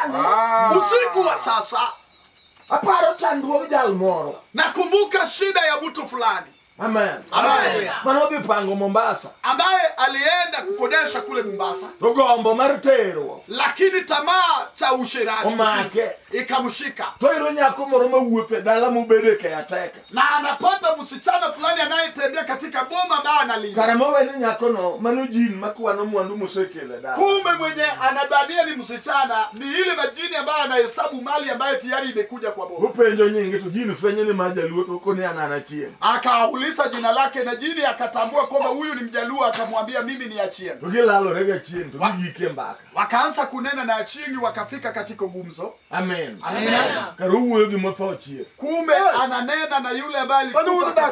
masani Usiku wa sasa aparo chandruog jal moro. Nakumbuka shida ya mtu fulani. Amen. Amen. Manodhi pango Mombasa. Ambaye alienda kukodesha kule Mombasa, To gombo mar terruok lakini tamaa cha usherati Omake. Ikamshika, To yudo nyako moro mawuotho e dala mobede caretaker. Na anapata msichana fulani anayetembea katika boma ambayo analinda. Kare mowe ni nyakono mano jin makwano mwandu mosekelo e dala. Kumbe mwenye anadhania ni msichana ni ile majini ambayo anahesabu mali ambayo tayari imekuja kwa boma. Openjo nyinge to jin fwenyo ni mar jaluo to okoni an an Achieng'. Akauliza jina lake na jini akatambua kwamba huyu ni Mjaluo, akamwambia, "Mimi ni Achieng." To gilalore gi Achieng' to gigik e mbaka. Wakaanza kunena na Achieng, wakafika katika gumzo. Amen. Amen. Kare owuoyo gi motho chier. Kumbe ananena na yule ambaye alikufa.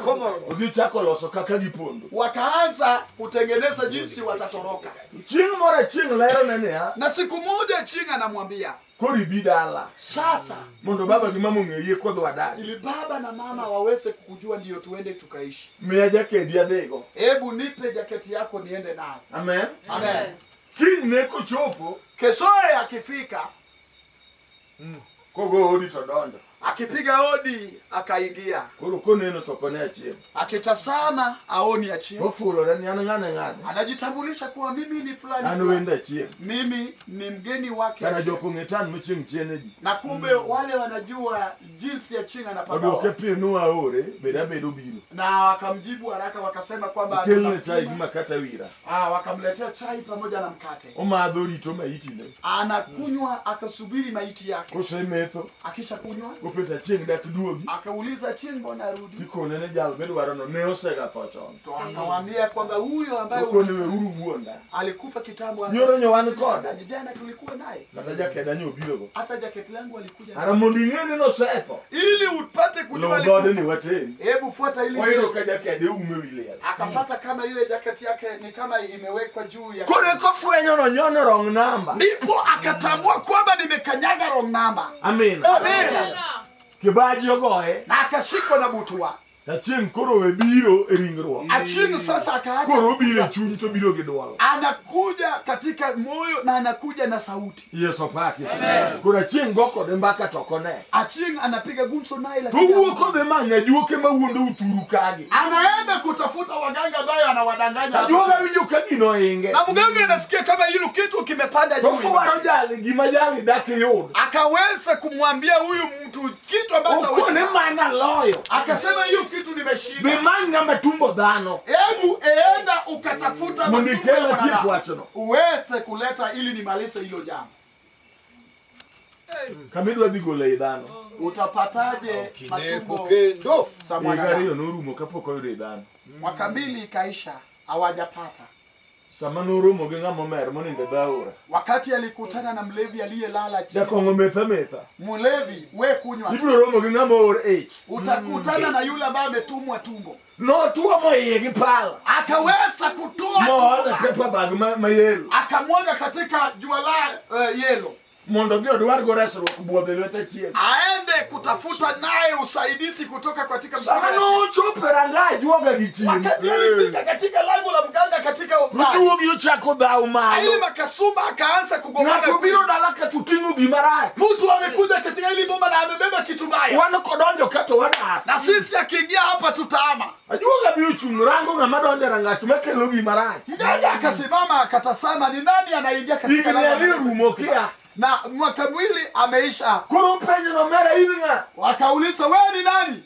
To gichako loso kaka gipondo. Wakaanza kutengeneza jinsi watatoroka. Chieng' moro Achieng' lerone niya, Na siku moja Achieng anamwambia, koro ibi dala sasa mondo baba gi mama ong'eyi kodhi wadak. Ili baba na mama waweze kukujua ndiyo tuende tukaishi. Miya jakedi adhigo. Hebu nipe jaketi yako niende nayo. Amen. Amen. Kinyne kochopo, Keshoye akifika, kogo odi to donjo. Akipiga hodi akaingia, Koro koneno to ok one Achieng'. Akitazama aoni Achieng. Ofulore ni an ng'ane ng'ane. Anajitambulisha kuwa mimi ni fulani An fulani. wend Achieng'. Mimi ni mgeni wake Kara Achieng. jok ong'e tan ma chieng' chiene ji. Na kumbe wale wanajua jinsi Achieng anapagawa. Odwoke piyo ni waore, bed abed obiro. Na wakamjibu haraka wakasema kwamba Okelne chai gi makate wira. Ah, wakamletea chai pamoja na mkate. Omadho rito maitine. Anakunywa akasubiri maiti yake. Kosemetho, Akisha kunywa, openjo Achieng' dak duogi. Akauliza Achieng' mbona arudi? Tikone ni jal midwarono ne osegatho chon. To akawaambia kwamba huyo ambaye Okone weuru wuonda. Alikufa kitambo. Nyoro nyo wan kode. Jana tulikuwa naye. Kata jakeda nyo obirogo. Hata jaketi langu alikuja. Ara mondo ing'e ni nosetho. Ili upate kujua Luw alikufa. dhoodni waten. Hebu fuata ili. Oyudo ka jakede ume wi liel. Akapata kama ile jaketi yake ni kama imewekwa juu ya. Koro eka ofwenyo nonyono wrong number. Ndipo akatambua kwamba nimekanyaga wrong number. Amina. Amina. Kibaji ogoye. Na akashikwa na butwa. Achieng' koro we biro e ringruok. Achieng' sasa akaacha. Koro obiro e chuny to obiro gi dwol. Anakuja katika moyo na anakuja na sauti. Yesu opaki. Koro Achieng' go kode mbaka to ok one. Achieng' anapiga gumzo naye To lakini owuok odhi manyo ajuoke mawuondo uthuru kagi. Anaenda kutafuta waganga ambayo anawadanganya. Ajuoga winjo ka gino ohinge. Na mganga anasikia kama hilo kitu kimepanda To juu. fwaro jali gima jali dak iyud. Akaweza kumwambia huyu mtu kitu ambacho Okone hawezi. mana loyo. Akasema hiyo kitu nimeshinda. Dhi many ng'ama tumbo dhano. Hebu enda ukatafuta Mondo matumbo ya ikel atiek mwanadamu. wachno. Uweze kuleta ili nimalize hilo jambo. Kama idwa dhi golo ei dhano. Utapataje matumbo kendo. za Higa mwanadamu? ariyo norumo kapok oyudo ei dhano. Mwaka 2 ikaisha hawajapata. Sama noromo gi ng'ama omer monindo e dho aora. Wakati alikutana na mlevi aliyelala chini. Jakong'o metho ametha. Mlevi, we kunywa. Ibiro romo gi ng'ama oor ich. Utakutana na yule ambaye ametumwa tumbo. Notuomo iye gi pala. Akaweza kutoa Moole tumbo. paper bag ma yellow. Akamwaga katika juala yellow. Mondo odhi odwargo resruok buodho e lwet Achieng'. Aende kutafuta naye usaidizi kutoka katika Sama mkono ya Achieng'. nochopo e ranga ajuoga gi chien. Wakati alifika katika lango la mganga katika umbali. Ojuogi ochako dhaw malo. Ile makasumba akaanza kugombana. Ng'ato biro dala ka to oting'o gima rach. Mtu amekuja katika hili boma na amebeba kitu mbaya. Wan kodonjo ka to wadar. Na sisi akiingia hapa tutaama. Ajuoga bi ochung' rango ng'ama donjo e rangach makelo gima rach. Mganga akasimama akatazama ni nani anaingia katika Higni lango. ariyo rumo kia. Na mwaka mwili ameisha. Koro openjo nomera in ng'a? Wakauliza wewe ni nani?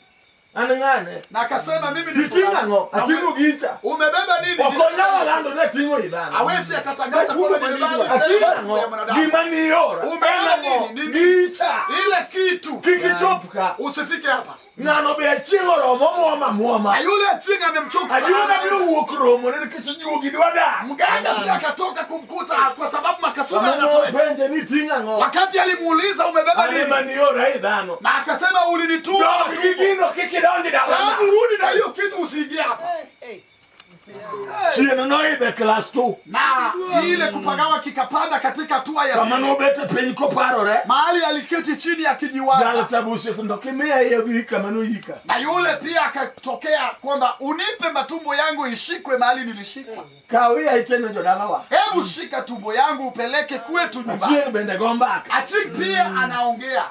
An ng'ane? Na akasema mimi ni Iting'o fulani. ang'o? Na Ating'o gicha. Umebeba nini? Ok onyal lando ni ating'o i dhano. Hawezi akatangaza Matumbo kwamba manidwa. nimebeba Ating'o tumbo ya ang'o? mwanadamu. Gima niora. Umebeba En ang'o? nini? Nini? Gicha. Ile kitu. Kik ichop ka. Usifike hapa. Ng'ano be Achieng' oromo omuomo amuoma. Na yule Achieng' amemchoka. Ajuoga biro wuok romo ne nikech juogi dwa dak. Mganga pia akatoka kumkuta kwa sababu makasumba Sama yanatoka. nopenje ni iting'o ang'o? Wakati alimuuliza umebeba An nini? ema niora i dhano. Na akasema ulinituma. Dog gi gino kik idonj dalana. Hebu rudi na hiyo kitu usiingie hapa. Chien noidho e class 2. Na ile kupagawa kikapanda katika hatua ya Kama nobet e piny koparore. Mahali aliketi chini akijiwaza. Jal cha buse ndo kimiya iye dhi kama noyika. Na yule pia akatokea kwamba unipe matumbo yangu ishikwe mahali nilishikwa. Kaw iya itenyo jodalawa. Hebu shika tumbo yangu upeleke kwetu nyumbani. Achieng' bende go mbaka. Achieng' pia anaongea.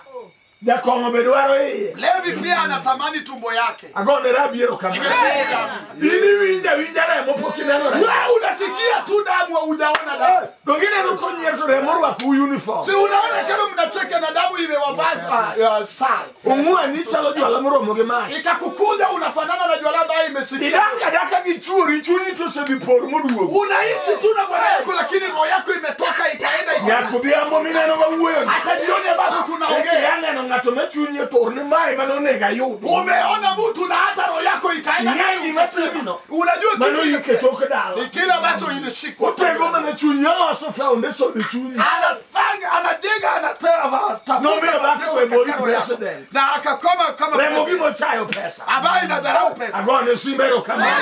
Jakong'o be dwaro iye. Levi pia anatamani tumbo yake. Agone rabi erokamano. Nimesema. In iwinjo awinja remo pok ineno remo. Wewe unasikia tu damu hujaona damu. Donge ineno konyier to remo orwako uniform. Si unaona kama mnacheka na damu imewavaza sare. Ong'wani chalo jwala moromo gi mach. Ikakukuja unafanana na jwala ambayo imesikia. Idak adaka gi chuori chunyi to osedhi por moduogo. Unaishi tu na bwana yako lakini roho yako imetoka ikaenda ikaenda. Nyaka odhiambo mineno wawuoyo. Hata jioni ambapo tunaongea Aneno ng'ato ma chunye otur ni mae mane onego ayud. Umeona mtu na hata roho yako ikaenda. Ing'e gima simino. Unajua Mano kitu yike tok dala. ni kile ambacho ilishikwa. Otego mana chunyi oloso foundation e chunyi. Anafanya, anajenga, anatoa Nomiyo dhako katika wemori roho yako. president. Na akakoma kama Remo president. gima ochayo pesa. Ambayo inadharau pesa. Agone simba erokamano.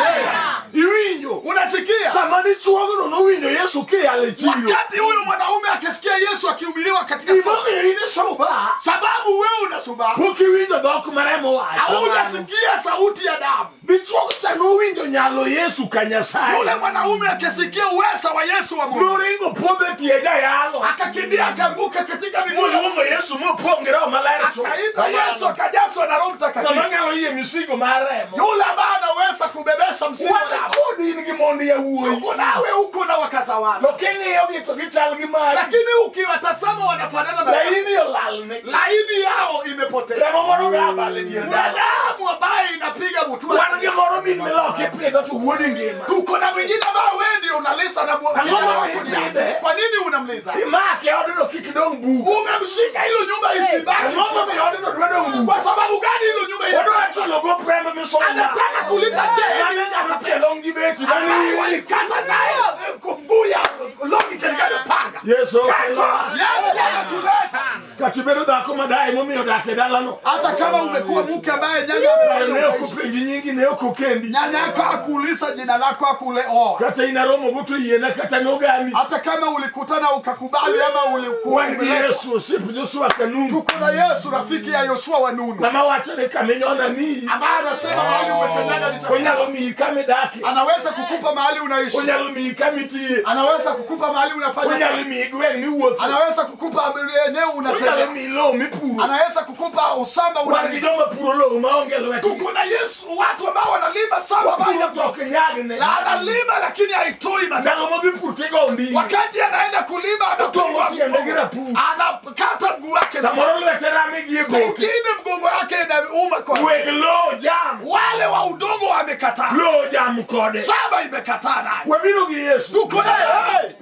Iwinjo. Unasikia? Sama dichuogno nowinjo Yesu kiyalo e chiro. Wakati huyu mwanaume akisikia Yesu akihubiriwa katika soko, Gimomiyo in isuba, sababu wewe unasuba, pok iwinjo dhok ma remo wacho. haujasikia sauti ya damu. Dichuog cha nowinjo nyalo Yesu ka Nyasaye. Yule mwanaume akisikia uweza wa Yesu wa Mungu, Noringo podho e tie jayalo. akakimbia akaanguka katika miguu, Moluongo Yesu mopong' gi Roho Maler chuth. akaita Yesu akajazwa na Roho Mtakatifu, Ng'ama nyalo yie misigo mar remo. yule ambaye anaweza kubebesha mzigo wa Wach damu. kodi in gi mond yawuoyi. Uko nawe uko na wakazawana, To king'iyogi to gichal gi magi. lakini ukiwatazama wanafanana na Laini olalne. laini yao imepotea. Remo moro ga abal e dier Kuna dala. damu ambayo inapiga butwa. Wan gi moro min miloke ipidho to wuodi ngima. Tuko na mwingine ambaye wewe ndio unalisa na Ang'o kijana ma wako ni ipidhe? Kwa nini unamliza? Imake odno kik dong' bugo. Umemshika hilo nyumba isibaki. Ang'o momiyo odno dwa dong' bugo? Kwa sababu gani hilo nyumba Odwa inabaki? chulo gop rembe misumba. Anataka kulipa deni. Mano nyalo tielo gi beti mano Ambaye iwi. walikata naye mguu ya longi katika ile panga. Yesu okelwa. Yesu anatuleta. Kata ibedo dhako madaye momiyo odak e dalano. Hata kama umekuwa mke ambaye nyanya Dayo ne amefanya ok ukaishi. openji nyingi ne ok okendi. Nyanya yako hakuuliza jina lako hakuoa. Kata in aromogo to yiena kata nogami. Hata kama ulikutana ukakubali ama ulikuwa Wan gi Yesu osiep Joshua Kanungu. Tuko na Yesu rafiki ya Yoshua wa Nunu Ng'ama wacho ni kaminyona miyi. ambaye anasema mahali umekanyaga nitakupa. Onyalo miyi kamidakie. Anaweza kukupa mahali unaishi, Onyalo miyi kamitiye. anaweza kukupa mahali unafanya Onyalo kazi, miyi gweng' miwuotho. anaweza kukupa eneo Onyalo unatembea, miyi lowo mipuro. anaweza kukupa usamba Wan gi unalima. joma puro lowo maonge lwetgi. Tuko na Yesu, watu ambao wanalima samba Wapuro ambayo to ok nyagne. na analima lakini haitoi mazao. Ndalo modhi pur tigo onding'e. Wakati anaenda kulima anapigwa Otongo tiende gi mgongo, rapur. anakata mguu wake, Samoro lwete rame gi e goke. pengine mgongo wake inauma kwa Weg lowo jam. wale wa udongo wamekataa, Lowo jam kode. saba imekataa naye. Wabiro gi Yesu. Tuko naye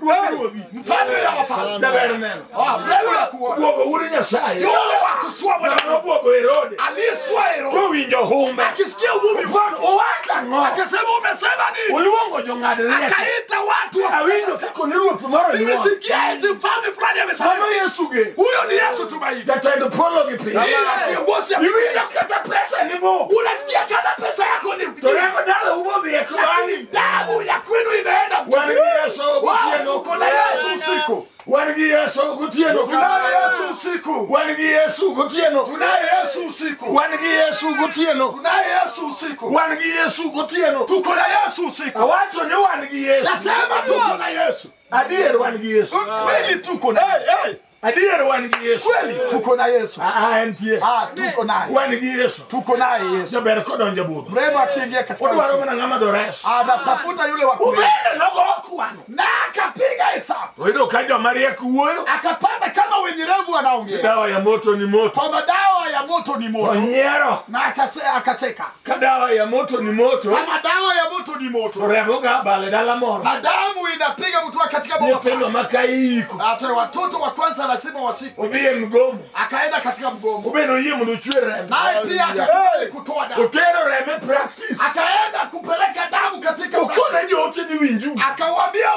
Ruodh ruodhi. mfalme ya wafalme, Jaber neno. Ah, mbele ya kuona Bwogo wuod Nyasaye. yule wa kustua Ng'ama mwana nobwogo Herode. aliyestua Herode Kowinjo humbe. akisikia uvumi Owacho ang'o? akasema umesema nini? Oluongo jong'ad rieko. Akaita watu wa- Awinjo kako ni ruoth moro nyuol. nimesikia eti mfalme fulani amesema Mano Yesu ge. huyo ni Yesu tumaini. Jatend polo gi piny. Ndiye kiongozi ya Iwinjo kata pesa ni bo. unasikia kama pesa yako ni To rembo dalau modhi e lakini kwani. damu ya kwenu imeenda. Wan gi Yesu Wao, gotieno. tuko na Yesu usiku, Wan gi Yesu gotieno. tunaye Yesu usiku, Wan gi Yesu gotieno. tunaye Yesu usiku, Wan gi Yesu gotieno. tunaye Yesu usiku, Wan gi Yesu gotieno. tuko na Yesu usiku. Awacho ni wan gi Yesu. Nasema tuko na Yesu Adier wan gi Yesu. kweli, tuko na Yesu Adier wan gi Yesu. kweli, tuko na Yesu. Ah, entie. Ah, tuko naye, Wan gi Yesu. tuko naye Yesu. Jaber kodonjo budho. Mrembo akiingia katika Odwaro usiku, mana ng'ama dores. anatafuta yule wa kuresa Ubende nogo okwano. na akapiga hesabu Oyudo ka joma riek wuoyo. akapata kama wenye revu wanaongea Dawa ya moto ni moto. kwamba dawa ya moto ni moto, Onyiero. na akacheka Ka dawa ya moto ni moto. kama dawa ya moto ni To moto remo ga abal e dala moro. na damu inapiga mtu katika boma Nyithindo fulani. ma ka iiko. Hata watoto wa kwanza lazima wasiku. Odhi e mgomo. Akaenda katika mgomo, Obende oyie mondo ochwer remo. naye pia akakubali kutoa damu, Otero remo e practice. akaenda kupeleka damu katika Okone joote ni winju. akawaambia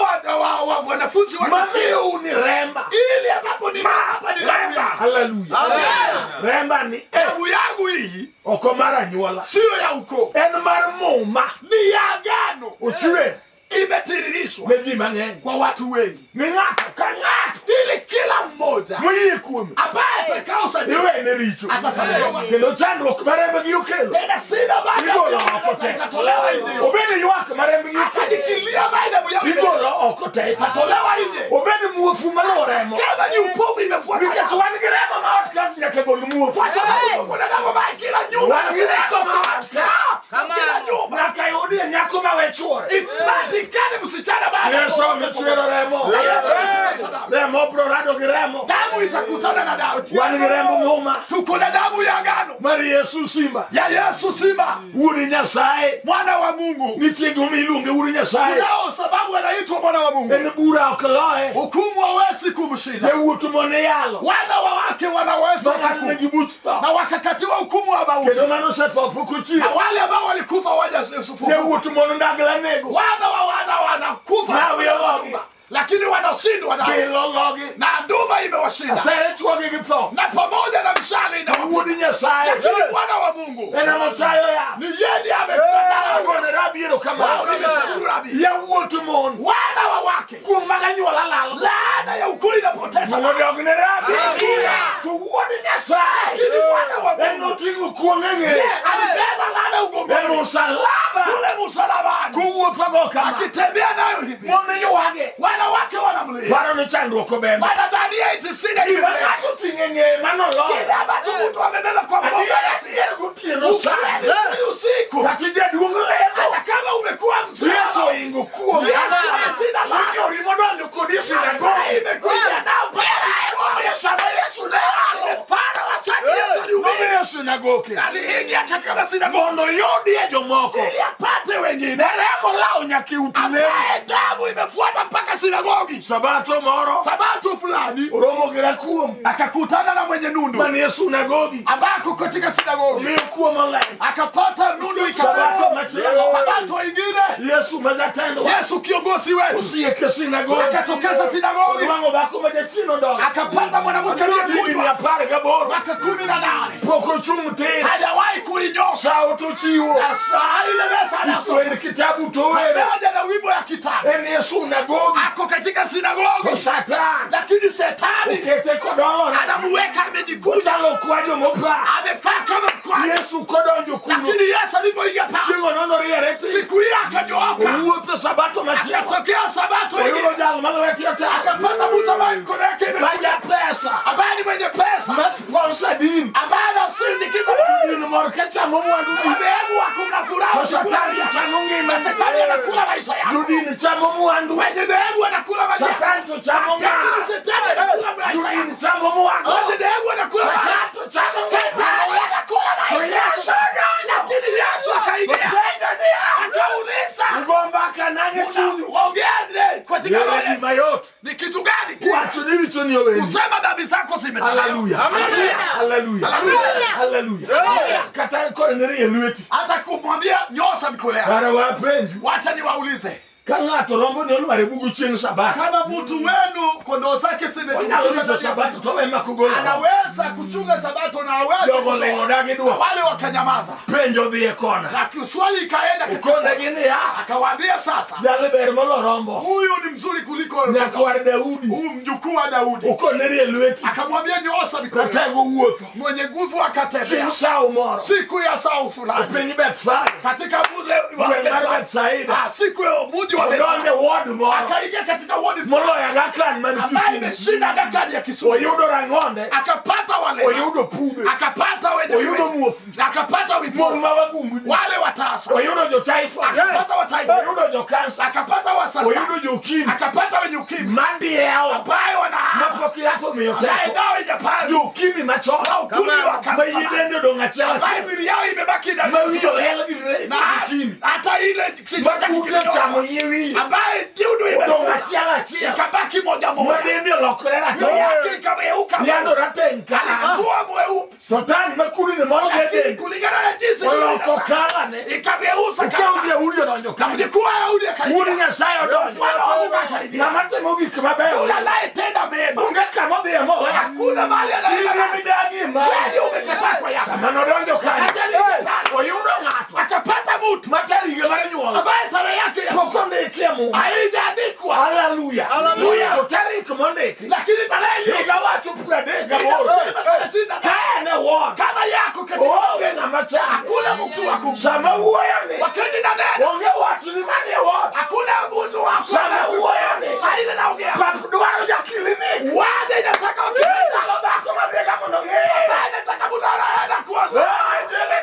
wanafunzi wake Mamiyou ni remba. ili ambapo ni hapa ni damu yangu. Hallelujah. Amen. Remba ni e. Damu yangu hii Oko mar anyuola. Siyo ya ukoo, En mar muma. Ni ya agano. Ochwe Imetiririshwa ne ji mang'eny. Kwa watu wengi, Ni ng'ato ka ng'ato ili kila mmoja moyie kuome ambaye atakaosaidiwa iwene richo. Atasamehewa. Kendo chandruok ma rembgi okelo tena sina baada igolo oko te. itatolewa nje. Obed ywak ma rembgi okelo Akadikilia baada damu yao igolo oko te. Itatolewa nje. Obed muofu maluwo remo. Kama ni upofu imefuata Nikech wan gi remo ma ot kas nyaka gol muofu. Kwa sababu kuna damu ambayo kila nyumba Wan gi remo ma ot ka. Kila nyumba Nyaka yudie nyako ma we chuore. ipatikane msichana baada ya Yesu omichwero remo. Yesu amechwero damu. Remo bro rado gi remo. Damu itakutana na damu. Wan gi remb muma Tuko na damu ya agano mar Yesu Simba. Ya Yesu Simba, Wuod Nyasaye. Mwana wa Mungu. Nitie gima iluonge Wuod Nyasaye. Nao sababu anaitwa mwana wa Mungu. En bura ok loye. Hukumu hawezi kumshinda. Yawuot mon iyalo. Wana wa wake wanaweza Mang'adnegi hukumu. buch tho. Na wakakatiwa hukumu wa mauti. Kendo mano osetho pok Na ochier. wale ambao walikufa hawajafufuka. Yawuot mon ndagla nego. Wana wa wana wanakufa Na wiologi. Lakini wanashindwa na Bilo logi. Na nduma imewashinda. Asere chuogi gi tho. Na pamoja na mshale ina Wuod Nyasaye. Lakini mwana wa Mungu En emochayo yath. ni yeye ndiye amepanda. Agone rabi erokamano. Wao nimeshukuru rabi. Yawuot mon. Wana wa wake. Kuom mag anyuola lal. Laana ya ukoo inapoteza. Mondo odog ne rabi. To Wuod Nyasaye. Lakini mwana wa En Mungu noting'o kuong' e ng'eye. Yeye alibeba laana E ugongoni. musalaba. Kule msalabani. Kowuothogo kama. Akitembea nayo hivi. Mon ywage. Wanawake wanamlia. Paro ni chandruok obembo. Wanadhania eti sina Gima ile. ng'ato oting'o e ng'eye manoloyo. Kile ambacho mtu amebeba kwa mgongo. Adier adier gotieno sana. Ukweli usiku. Kata jaduong' lemo. Hata kama umekuwa mzee. Yesu oingo kuom. Yesu ameshinda laana. Yori modonjo kodi e sinagogi. Ambaye imekuja nao. Omiyo sama Yesu ne yalo. Mfano wa sasa Yesu alihubiri. Nodhi e sinagoke. Aliingia katika masinagogi Mondo oyudie jomoko. Ili apate wengine. Ne remo lawo nyaka e ut lemo. Ambaye damu imefuata mpaka sinagogi. Sabato moro. Sabato fulani Oromo gi rakuom. Akakutana na mwenye nundu Manie sinagogi. Ambako katika sinagogi Omiyo kuom oleny. Akapata nundu Sabato machielo. Sabato ingine Yesu ma jatendwa. Yesu kiongozi wetu Osiek e sinagogi. Akatokeza sinagogi. Onwang'o dhako ma jachien odonjo. Akapata mwanamke Higni aliyekunywa 18. Miaka 18. Pok ochung' tir. Hajawahi kuinyoka. Sawo to chiwo. Na saa ile mesa anaso. Wend kitabu to wero. Pamoja na wimbo ya kitabu. En e sunagogi. Ako katika To sinagogi. Satan. Lakini Shetani Okete kodolore. anamuweka amejikunja. Ochalo kwajo mopa. Amefaa kama mkwaju. Yesu kodonjo kuno. Lakini Yesu alipoingia pale. Chieng'o nonoriere tir. Siku hiyo akanyooka. Owuotho sabato machielo. Akatokea sabato Oyudo ingine. jal malwete otal. Akapata mtu ambaye mkono yake ime- Ma ja pesa. ambaye ni mwenye pesa. Ma sponsor din. Ambaye anasindikiza Din mor ka chamo mwandu din. Madhehebu hakuna furaha. To Satan to chamo ngima. Na Shetani anakula maisha yako. Jodin chamo mwandu. Wenye dhehebu wanakula maisha yako. Satan to chamo Lakini ngima. Shetani anakula maisha yako. Jodin chamo mwandu. Wenye dhehebu wanakula maisha Satan yako. to chamo ngima. Shetani anakula maisha Yesu yako. Lakini Yesu akaingia. Akauliza. Ugo mbaka nang'e chunyu. Waongea katika Yore roho. gima yot. Ni kitu gani kile? Wacho ni richoni oweni. Kusema dhambi zako zimesamehewa. Hallelujah. Hallelujah. Hallelujah. Hallelujah. Kata koro ne rie lweti. Hata kumwambia nyosha mikono yako. Kare wapenju. Wacha niwaulize. Ka ng'ato rombo ne olwar e bugu chieng' Sabato. Kama mtu wenu kondoo zake Onyalo rito zimetumbukiza Sabato to we mak ogolo. anaweza kuchunga sabato na aweze Jogo ling'o dagi dwoko. Wale wakanyamaza. Penjo dhi e kona. Na swali ikaenda katika- Okonegi niya. Akawaambia sasa. Jali ber molo rombo. Huyu ni mzuri kuliko Nyakwar Daudi. Huyu mjukuu wa Daudi. Okone rie lweti. Akamwambia nyoosha mikono. Ratego wuotho. Mwenye nguvu akatembea. Chieng' sawo moro. Siku ya sau fulani. E piny Bethsaida. Katika mule wa Gweng' mar Bethsaida. Bethsaida. Siku ya mji wa Odonjo Bethsaida. e ward moro. Akaingia katika wodi Moloyo Aga Khan man ambaye Kisumu. imeshinda Aga Khan ya Kisumu. Oyudo rang'onde. Akapata wale. Oyudo pudhe. Akapata wenye Oyudo viwete. muofu. Akapata vipofu. Mon ma wagumbni. Wale watasa. Oyudo jo typhoid. Akapata wa typhoid. Oyudo jo kansa. Akapata wa saratani. Oyudo jo ukimwi. Akapata wenye ukimwi. Madiewo. Ambaye wana Mapok yath omiyo ambaye teko. dawa haijapanda. Jo ukimwi machon. Na ukimwi wa Ma kansa. yie dende odong' achiel Ambaye achiel. mwili yao imebaki na Ma wiye olel gi na ukimwi. hata ile kichwa Ma chake kute ochamo kimedoa. yie wiye. Ambaye dudu Odong' imekula. achiel achiel. Ikabaki moja Ma moja. dende olokore Mwili ratong'. yake ikageuka. Yando rateng' ka. Alikuwa mweupe. Satan ma kudni moro ge Lakini dende. kulingana na jinsi Oloko ilivyo- kalane. ikageuza Okew kala. Daudi odonjo Na ka. mjukuu wa Daudi akaingia. Wuod Nyasaye odonjo. Mwana wa Mungu akaingia. Ng'ama timo gik mabeyo. Yule anayetenda mema. Onge kama odhiye moweyo. Hakuna mahali anaenda. In ema idagi mare. Wewe ndio umekataa kwa yako. Sama nodonjo kanyo. Muma. Haijaandikwa. Haleluya. Haleluya. To tarik mondiki. Lakini tarehe hiyo Higa wacho 38. inasema 38. Ka en e ward. Kama yako katika Onge ng'ama chande. hakuna mtu wa kum Sama wuoyoni. wakati nanena Onge watni manie ward. hakuna mtu wa Sama wuoyoni. Saa ile naongea Pap dwaro ja klinik. waje inataka wakimbiza Chalo dhako madhiga mondo ng'e. ambaye inataka mtu anaenda kuoza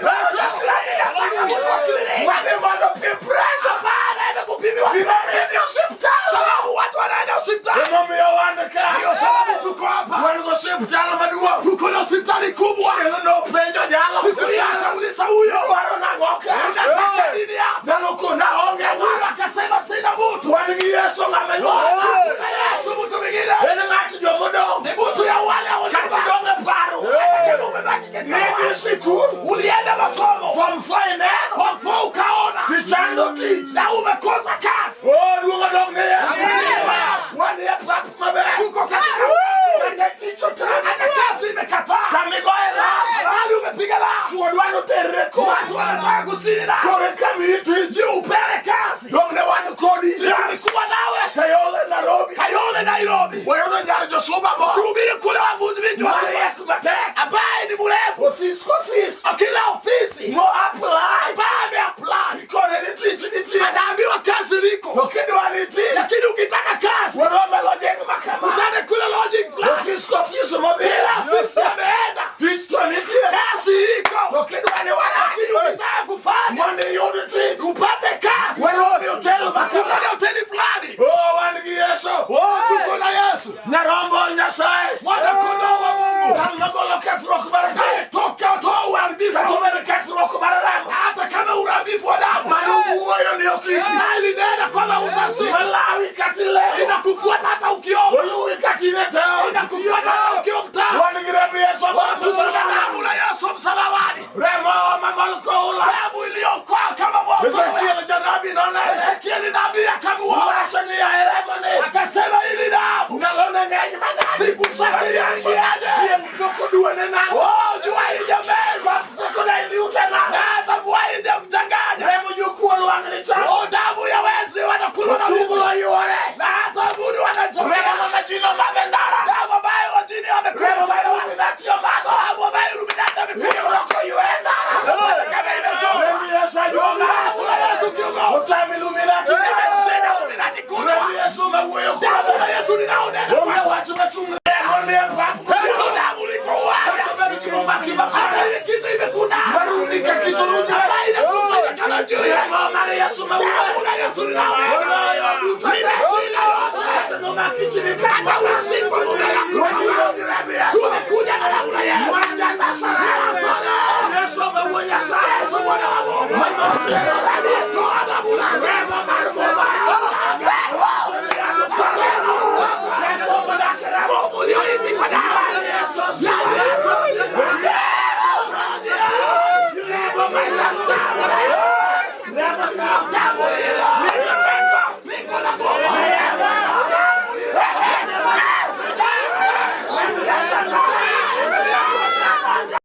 inataka mtu wa kliniki Madhi mondo pim pressure. ambaye anaenda kupimiwa Gimomiyo osiptal. sababu watu wanaenda hospitali Emomiyo wan ka. ndio sababu tuko hapa Wan go osiptal maduong'. tuko na hospitali kubwa Chieng' nopenjo jalo. siku hiyo akauliza huyo Dwaro nang'o ka? unataka nini hapa Jalo kona onge huyo ng'ato. akasema sina mtu Wan gi Yesu ng'ama nyuolo. na Yesu mtu mwingine En ng'at jomodong'. ni mtu ya wale Kata walio idong' e paro. hata kama umebaki katika Nidhi sikul. ulienda masomo Form four ineno. kwa mfano ukaona Tichando tich. na umekosa kazi Oh, duong' odong' ne Yesu. Yes. Wan e pap maber. tuko katika Kata tich otami. hata kazi imekataa Kamigoye lab. mahali umepiga la Chwo dwaro terre kod. watu wanataka kusini na Koro eka miyi tich. upele kazi Dong' ne wan kodi. tulikuwa nawe Kayole Nairobi. Kayole Nairobi Wayudo nyar josuba moro. tuhubiri kule wa binti wa Suba Mariek matek. ambaye ni mrefu Ofis kofis. kila ofisi Mo apply. ambaye ameapply Ikone ni tich nitie. anaambiwa kazi To liko kidwa ni tich. lakini ukitaka kazi Warome lodging makama. kutane kule lodging fulani Ofis kofis modhi. kila ofisi ameenda Tich to nitie. kazi iko To kidwa ni warach. lakini ukitaka kufanya Mondo iyud tich. upate kazi Warome hotel makama. kutane hoteli fulani Oh, wan gi Yesu. oh tuko na Yesu Nyarombo Nyasaye. mwana kondoo wa Mungu Kal magolo kethruok mar piny. toka toa uharibifu Kata obedo kethruok mar remo. hata kama uharibifu wa damu Mano wuoyo ni ok iki. na ilinena kwamba utazika Malawi kata ilemo. inakufuata hata ukiomba Oluwi kata in e town. inakufuata hata ukiwa mtaa Wan gi remb Yesu mar tuna msalaba. damu la Yesu msalabani Remo mamol koula. damu iliyokoa kama moto Ezekiel janabi nonene. Ezekieli nabii akamuona Owacho ni yaye remo ni. akasema ili damu Ndalone ng'eny manade. siku zake niingiaje Chieng' pok oduone nang'o. oh jua haijameza Koth pok odailiute na nang'o. hata mvua haijamchanganya Remo jokuo lwang'ni chamo. oh damu ya wezi wanakula na Ochunglo ywore. na hata wabudu wanatokea Remo ma majino mag ndara. damu ambayo wajini wamekula Remo ma Illuminati omadho. damu ambayo Illuminati wamekula Riwruok oywe ndara. kama imetoka Remb Yesu ajuoga. Yesu la Yesu kiongozi Otam Illuminati. nimeshinda Illuminati kunywa Remb Yesu mawuoyo damu kuome. la Yesu ninaonena Onge wach machung' remo nie pap. Hiyo damu liko uwanja Kata obed gima omaki hata mapek. ile kitu imekuna Maruni ka kit orujre. ambayo inakufanya kama juu ya Remo mar Yesu mawuoyo. damu la Yesu ninaonena Oloyo duto te. nimeshinda yote Kata nomaki chini ka. hata ulishikwa mume yako Wabiro gi remb Yesu.